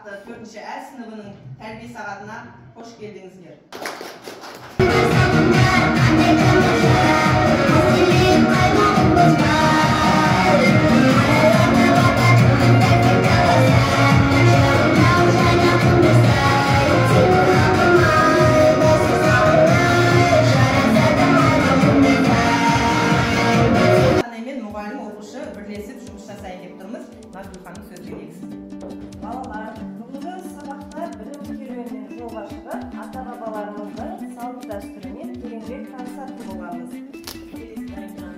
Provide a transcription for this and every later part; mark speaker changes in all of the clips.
Speaker 1: Төртінші Ә сыныбының тәрбие сағатына қош келдіңіздер. Ана мен мұғалім, оқушы бірлесіп жұмыс жасайын деп тұрмыз. Назгүл ханым, сөз берейік сізге.
Speaker 2: Балалар, бүгінгі сабақта білім керуенімен жолға шығып, ата-бабаларымыздың салт дәстүрімен тереңірек танысатын боламыз.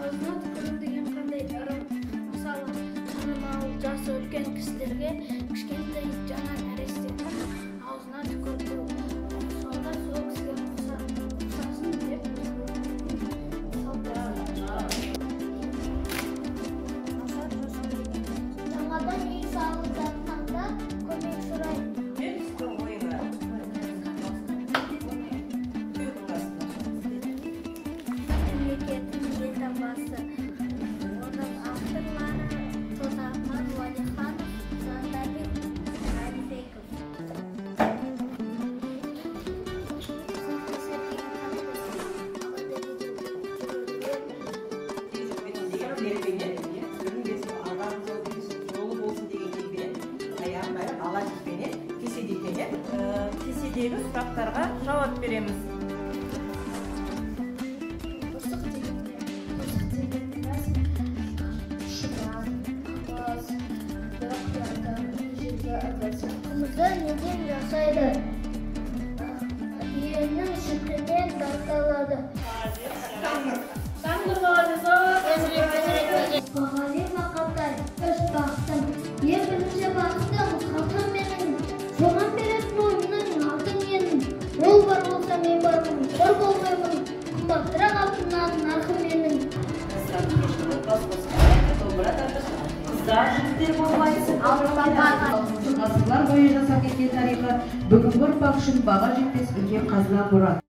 Speaker 3: Аузына түкіру деген қандай ырым? Мысалы, танымал, жасы үлкен кісілерге кішкентай жаңа нәрестенің аузына түкірту. Сонда сол кісіге ұқсасын деп салт дәстүр. Жаңадан үй салып жатқанда көмек сұрайды.
Speaker 2: Жер үсті ойыны.
Speaker 3: Мемлекеттің елтаңбасы. Оның авторлары Тозақман Уәлиханов, Жандарбек Әлібеков.
Speaker 1: Тілекпенен, көрінбесін, алдарыңыз жолы болсын деген ниетпенен, аяғын қайрап, ала жіппенен, кеседе екен.
Speaker 2: Кеседегі сұрақтарға жауап береміз.
Speaker 3: Торсық деген не? Торсық деген рас шұбар, қымыз, құятын ежелгі ыдыс. Қымызды неден жасайды? Биенің сүтінен тартылады. Бағали Мақатай, өз бақытым, ең бірінші бақытым, халқым менің, соған беретін ойымның алтын менің. Ол бар болса, мен бармын, қор болмаймын, қымбатырақ алтыннан нарқым менің.
Speaker 4: Қыздар, жігіттер болмай, ғасырлар бойы жасап кеткен тарихы бүгінгі ұрпақ үшін баға жетпес үлкен қазына, мұра.